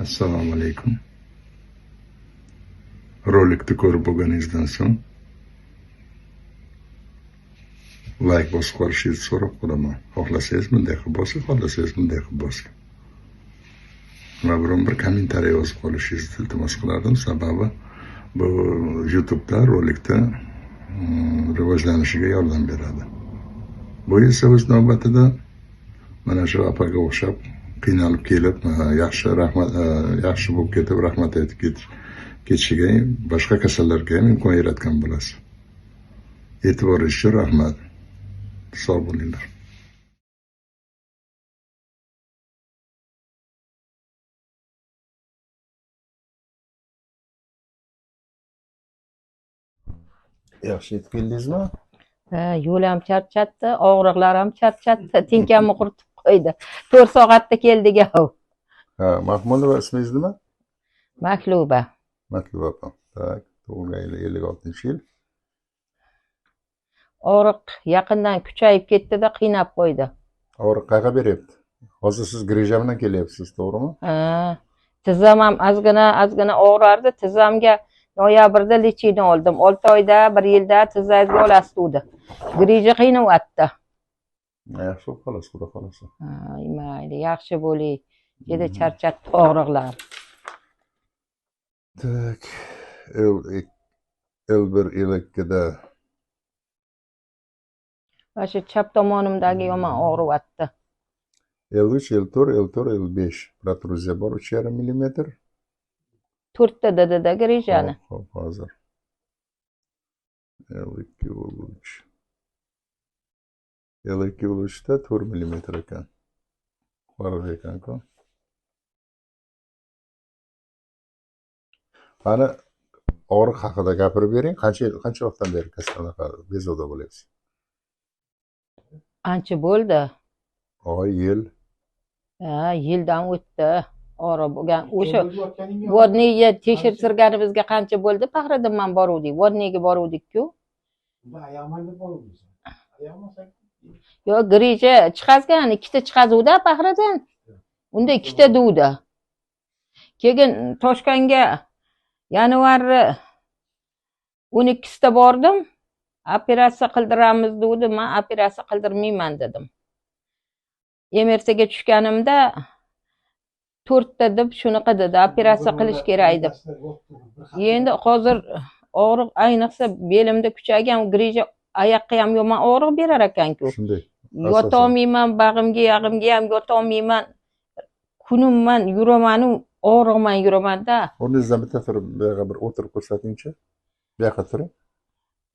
Assalomu alaykum. Rolikni ko'rib bo'lganingizdan so'ng like bosib qolishingizni so'rab qolaman. Xohlasangiz bunday qilib bosing, xohlasangiz bunday qilib bosing. Va biron bir kommentariy yozib qolishingizni iltimos qilardim. Sababi bu YouTube'da rolikda rivojlanishiga yordam beradi. Bu esa o'z navbatida mana shu opaga o'xshab qiynalib kelib, yaxshi rahmat, yaxshi bo'lib ketib, rahmat aytib ketishiga, boshqa kasallarga ham imkon yaratgan bo'lasiz. E'tiboringiz uchun rahmat. Sog' bo'linglar. Yaxshi yetib keldingizmi? Ha, yo'l ham charchatdi, og'riqlar ham charchatdi, tinkamni quritib qo'ydi. 4 soatda keldik. Ha, Mahmudova ismingiz nima? Matluba. Matluba opa. Tak, tug'ilgan yili 56-yil. Og'riq yaqindan kuchayib ketdi-da, qiynab qo'ydi. Og'riq qayerga beryapti? Hozir siz grija bilan kelyapsiz, to'g'rimi? Ha, tizzam ham ozgina og'rardi. Tizzamga noyabrda lechini oldim. 6 oyda, 1 yilda tizzangizga olasiz dedi. Grija qiynayapti. Yaxshi bo'lib qolasiz, xudo xolasa. Ha, mayli, yaxshi bo'ling. Juda charchatdi og'riqlar. Tak, L1 L2da mana shu chap tomonimdagi yomon og'riyapti. L3, L4, L4, L5 protruziya bor 3,5 millimetr. 4 ta dedida grijani. Xo'p, hozir. L2, L3. L2, L3 da 4 millimetr ekan. Farq ekan-ku. Mana og'riq haqida gapirib bering. Qancha vaqtdan beri kasalxonada bezovta bo'lyapsiz? Ancha bo'ldi. Oy, yil. Ha, yildan o'tdi. Og'riq bo'lgan. O'sha vodniyga tekshirtirganimizga qancha bo'ldi? Faxriddin man boruvdik. Vodniyga boruvdik-ku. Yo'q, grija chiqazgan, 2 ta chiqazuvda Faxriddin. Unda 2 ta duvdi. Keyin Toshkentga yanvar 12-sida bordim. Operatsiya qildiramiz dedi. Men operatsiya qildirmayman dedim. MRTga tushganimda 4 ta deb shunaqa dedi, operatsiya qilish kerak deb. Endi hozir og'riq ayniqsa belimda kuchaygan, grija oyoqqa ham yomon og'riq berar ekan-ku. Shunday. Yotolmayman, bag'imga, yog'imga ham yotolmayman. Kunimman yuraman-u, og'riqman yuraman-da. O'rningizdan bitta turib, bu yoqqa bir o'tirib ko'rsatingchi. Bu yoqqa turing.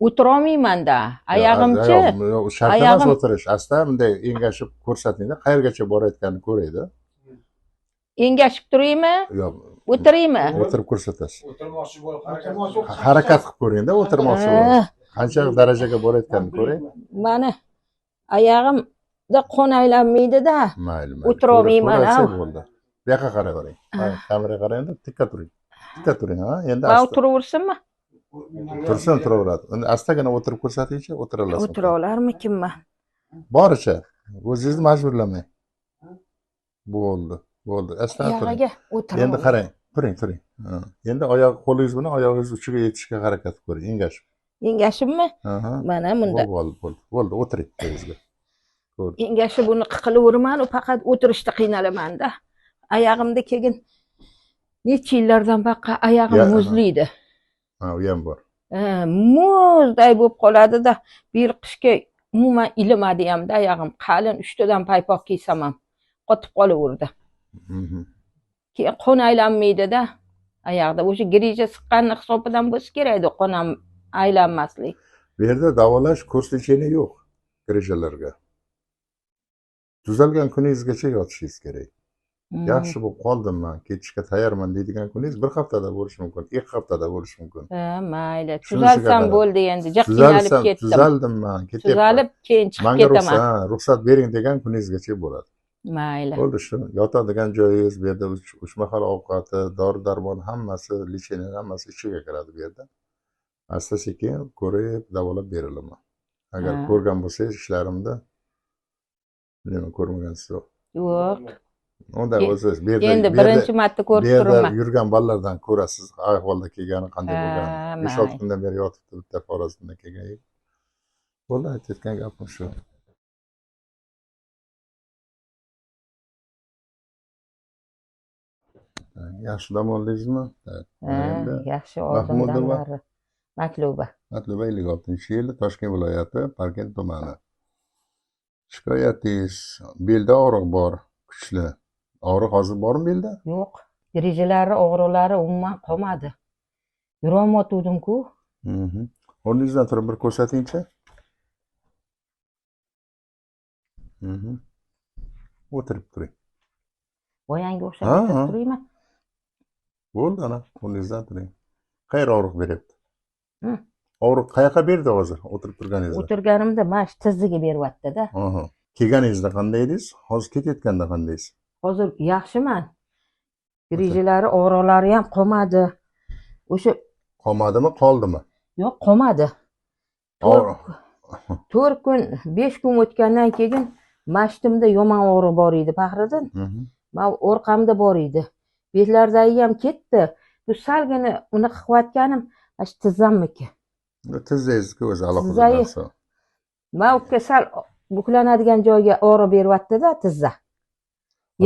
O'tirolmayman-da. Oyog'imchi. Yo'q, shart emas o'tirish. Asta bunday engashib ko'rsatingda, qayergacha borayotganini ko'raydi. Engashib turaymi? Yo'q. O'tiraymi? O'tirib ko'rsatasiz. O'tirmoqchi bo'lib harakat qilib ko'ring-da, o'tirmoqchi bo'lib. Qancha darajaga borayotganini ko'ring. Mana oyog'imda qon aylanmaydi-da. Mayli, mayli. O'tirolmayman. Bo'ldi. Bu yoqqa qarayvering. Kameraga qarang-da, tikka turing. Tikka turing, ha? Endi asta. O'tiraversinmi? Tursin, turaveradi. Endi astagina o'tirib ko'rsatingchi, o'tira olasiz. O'tira olarmikinman? Boricha, o'zingizni majburlamang. Bo'ldi, bo'ldi. Asta turing. Endi qarang, turing, turing. Endi oyoq qo'lingiz bilan oyog'ingiz uchiga yetishga harakat ko'ring, engashib. Engashibmi? Mana bunda. Bo'ldi, bo'ldi. Bo'ldi, o'tiring joyingizga. Engashib buni qilaverman, faqat o'tirishda qiynalaman-da. Oyog'imda keyin necha yillardan baqa oyog'im muzlaydi. Ha, u ham bor. Muzday bo'lib qoladi-da. Bir qishga umuman ilimadi hamda oyog'im. Qalin 3 tadan paypoq kiysam ham qotib qolaverdi. Keyin qon aylanmaydi-da oyoqda. O'sha grija siqqanni hisobidan bo'lsa kerak edi, qon ham aylanmaslik. Bu yerda davolash kurs lecheniya yo'q grijalarga. Tuzalgan kuningizgacha yotishingiz kerak. Yaxshi bo'lib qoldim men, ketishga tayyorman deydigan kuningiz bir haftada bo'lishi mumkin, 2 haftada bo'lishi mumkin. Ha, mayli. Tuzalsam bo'ldi endi, jiq qiynalib ketdim. Tuzaldim men, ketyapman. Tuzalib keyin chiqib ketaman. Menga ruxsat bering degan kuningizgacha bo'ladi. Mayli. Bo'ldi, shu yotadigan joyingiz bu yerda 3 mahal ovqati, dori-darmon hammasi, lecheniya hammasi ichiga kiradi bu yerda. Asta sekin ko'rib, davolab berilaman. Agar ko'rgan bo'lsangiz ishlarimda, nima ko'rmagansiz yo'q. Yo'q. Unda o'zi bu yerda Endi bu yerda birinchi marta bu ko'rib yerda turibman. yurgan bolalardan ko'rasiz ahvolda kelgani, qanday Ha, bo'lganini. 5-6 mayli. kundan beri yotibdi bitta Xorazmdan kelgan yigit. Bo'ldi, aytayotgan gapim shu. Yaxshi dam oldingizmi? Ha, Endi yaxshi oldim Mahmudova. damlarni. Matluba. Matluba, 56-yil, Toshkent viloyati, Parkent tumani. Shikoyatingiz: belda og'riq bor, kuchli. Og'riq hozir bormi belda? Yo'q. Rejalari, og'riqlari umuman qolmadi. Yurolmayotgandim-ku. O'rningizdan turib bir ko'rsatingchi. O'tirib turing. Boyanga o'xshab Ha, o'tirib ha. turaymi? Bo'ldi, ana, o'rningizdan turing. Qayerga og'riq beryapti? Hı. Og'riq qayoqqa berdi hozir o'tirib turganingizda? O'tirganimda mana shu tizziga beryapti-da. Aha. Kelganingizda qanday edingiz? Hozir ketayotganda qandaysiz? Hozir yaxshiman. Rejalari, og'riqlari ham qolmadi. O'sha Qolmadimi, qoldimi? Yo'q, qolmadi. Og'riq. 4 kun, 5 kun o'tgandan keyin mashtimda yomon og'riq bor edi, Faxriddin. Man orqamda bor edi. Betlardagi ham ketdi. Bu salgina unaqa qilayotganim mana shu tizzamniki. Tizzangizniki o'zi alohida Tizzayi. narsa. Man uka sal buklanadigan joyga og'riq beryapti-da tizza.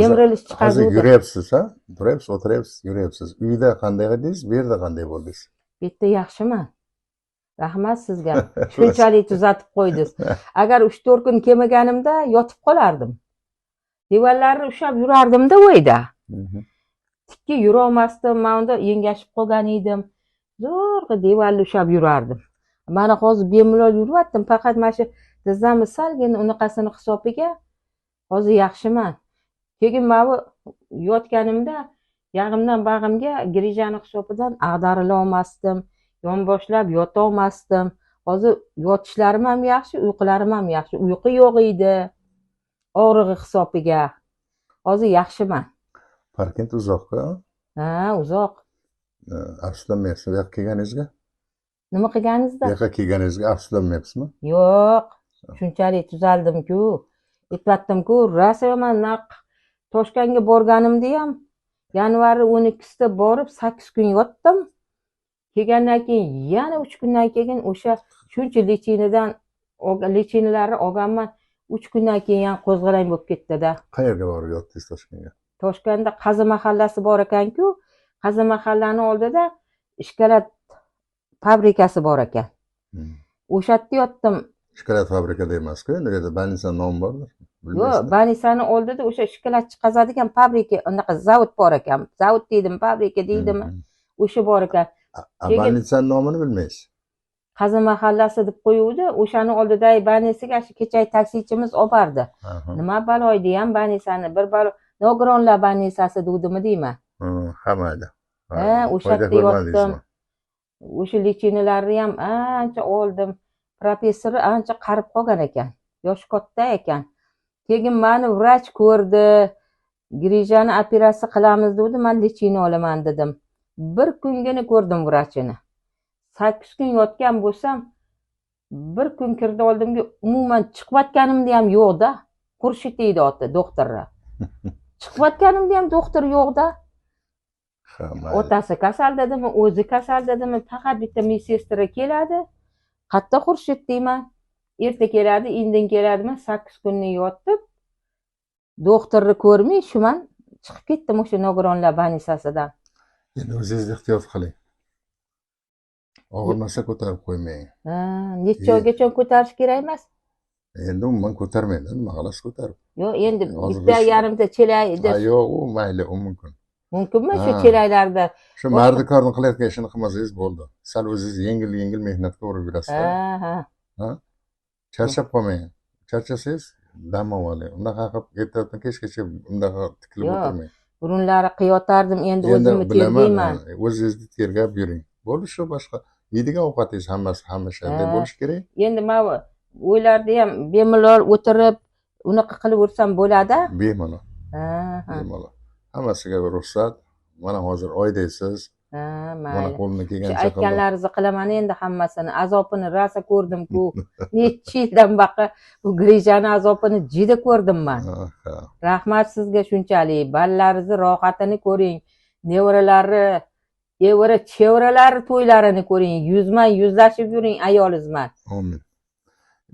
Yemirilish Hozir chiqardi. yuryapsiz, ha? Turyapsiz, o'tiryapsiz, yuryapsiz. Uyda qanday edingiz, bu yerda qanday bo'ldingiz? Bu yerda yaxshiman. Rahmat sizga. Shunchalik tuzatib qo'ydingiz. Agar 3-4 kun kelmaganimda yotib qolardim. Devorlarni ushlab yurardim-da uyda. Tikka yurolmasdim, man unda yengashib qolgan edim. Zo'rg'a devorni ushlab yurardim. Mana hozir bemalol yuryaptim, faqat mana shu tizzamni salgina unaqasini hisobiga hozir yaxshiman. Keyin mana bu yotganimda yag'imdan bag'imga grijani hisobidan ag'darila olmasdim, yonboshlab yotolmasdim. Hozir yotishlarim ham yaxshi, uyqularim ham yaxshi. Uyqu yo'q edi og'rig'i hisobiga. Hozir yaxshiman. Parkent uzoq-ku? Ha, uzoq. Afsuslanmayapsizmi bu yoqqa kelganingizga? Nima qilganingizda? Bu yoqqa kelganingizga afsuslanmayapsizmi? Yo'q, shunchalik tuzaldim-ku. Aytdim-ku, rosa yomon naq Toshkentga borganimda ham yanvarni 12sida borib 8 kun yotdim. Kelgandan keyin yana 3 kundan keyin o'sha shuncha lechinidan lechinilarni olganman. 3 kundan keyin yana qo'zg'alang bo'lib ketdi-da. Qayerga borib yotdingiz Toshkentga? Toshkentda Qazi mahallasi bor ekan-ku. Qazi mahallani oldida ishkalat fabrikasi bor ekan. O'sha yerda yotdim. Shokolad fabrikada emas-ku, endi u yerda больница nomi bordir. Yo'q, Bilmaysizmi? больницani oldida o'sha shokolad chiqazadigan fabrika, unaqa zavod bor ekan. Zavod deydimi, fabrika deydimi? O'sha bor ekan. A Keyin- больницani nomini bilmaysiz. Qazi mahallasi deb qo'yuvdi. O'shani oldidagi больницаga shu kechagi taksichimiz olib bordi. Nima balo edi ham больницani bir balo nogironlar больницasi degdimi deyman. Ha, mayli. Ha, o'sha Foyda yerda ko'rmadingizmi? yotdim. O'sha lechinilarni ham ancha oldim. Professori ancha qarib qolgan ekan. Yoshi katta ekan. Keyin mani vrach ko'rdi. Grijani operatsiya qilamiz dedi, men lechini olaman dedim. Bir kungina ko'rdim vrachini. 8 kun yotgan bo'lsam, bir kun kirdi oldimga, umuman chiqayotganimda ham yo'q-da. Xurshid deydi oti, doktorni. Chiqayotganimda ham doktor yo'q-da. Ha, mayli. Otasi kasal dedimi, o'zi kasal dedimi, faqat bitta medsestra keladi. Qatta Xurshid deyman. Erta keladi, indin keladi. Men 8 kunni yotib, doktorni ko'rmay shu man chiqib ketdim o'sha nogironlar больницasidan. Endi o'zingiz ehtiyot qiling. Og'ir narsa ko'tarib qo'ymang. Ha, necha oygacha ko'tarish kerak emas? Endi umuman ko'tarmaydi, nima qilasiz ko'tarib? Yo'q, endi Hozir bitta yarimta chelakda Ha, yo'q, u mayli, u mumkin. Mumkinmi shu Ha. chelaklarda? Shu mardikorni qilayotgan ishini qilmasangiz bo'ldi. Sal o'zingiz yengil-yengil mehnatga urib yurasiz. Ha, ha. Charchab qolmang. Charchasangiz dam oling. Unaqa qilib ertadan kechgacha undaqa tikilib Yo'q, o'tirmang. Burunlari qiyotardim, endi Endi o'zimni bilaman, tergayman. ha, o'zingizni tergab yuring. Bo'ldi shu, boshqa yeydigan ovqatingiz hammasi hamisha Ha. bo'lishi kerak. Endi men o'ylarda ham bemalol o'tirib unaqa qilib o'tsam bo'ladi. Bemalol. Ha, ha. Bemalol. Hammasiga ruxsat. Mana hozir oydaysiz. Ha, Mana mayli. qo'limdan Shu kelgancha qildim. aytganlaringizni qilaman endi hammasini. Azobini rosa ko'rdim-ku. Necha yildan baqa bu grijani azobini juda ko'rdim man. Ha, Rahmat sizga shunchalik. Bolalaringizni rohatini ko'ring. Nevaralari, evara chevaralari to'ylarini ko'ring. Yuzma yuzlashib yuring ayolingizman. Amin.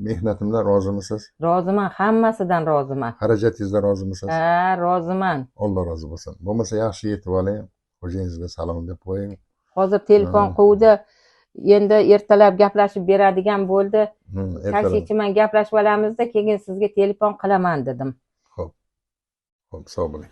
Mehnatimdan rozimisiz? Roziman, hammasidan roziman. Xarajatingizdan rozimisiz? Ha, roziman. Alloh rozi bo'lsin. Bo'lmasa yaxshi yetib oling. Xo'jayingizga salom deb qo'ying. Hozir telefon quvdi. Endi ertalab gaplashib beradigan bo'ldi. Ertalab. Taksichi bilan gaplashib olamizda, keyin sizga telefon qilaman dedim. Xo'p, sog' bo'ling.